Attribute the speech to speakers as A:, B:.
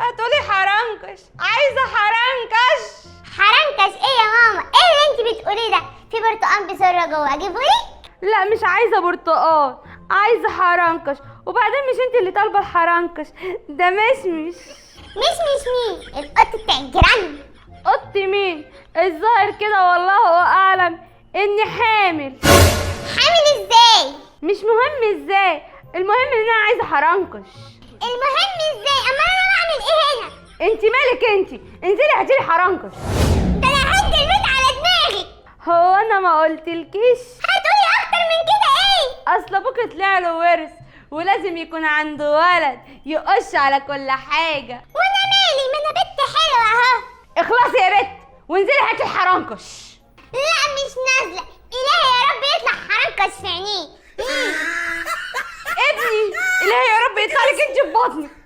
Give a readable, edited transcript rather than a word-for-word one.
A: هتقولي حرنكش، عايزه حرنكش.
B: حرنكش ايه يا ماما؟ ايه اللي انت بتقوليه ده؟ في برتقان بسره جوه، اجيبهولك؟
A: لا مش عايزه برتقال، عايزه حرنكش. وبعدين مش انت اللي طالبه الحرنكش ده، مشمش.
B: مش مين؟ القط بتاع الجيران؟
A: قط مين؟ الظاهر كده والله اعلم اني حامل.
B: حامل ازاي؟
A: مش مهم ازاي، المهم ان انا عايزه حرنكش.
B: المهم ازاي؟ اما انا بعمل ايه هنا؟
A: انت مالك انت؟ انزلي هاتيلي حرنكش.
B: ده انا هد البيت على دماغي.
A: هو انا ما قلتلكيش؟
B: هتقولي اكتر من كده ايه؟
A: اصل ابوك طلع له ورث ولازم يكون عنده ولد يقش على كل حاجه.
B: وانا مالي؟ ما انا بنت حلوه اهو.
A: اخلصي يا بت وانزلي هاتي الحرنكش.
B: لا مش نازله، الهي يا رب يطلع حرنكش في عينيه.
A: ابني، الهي يا رب يطلع لك انت في بطنك.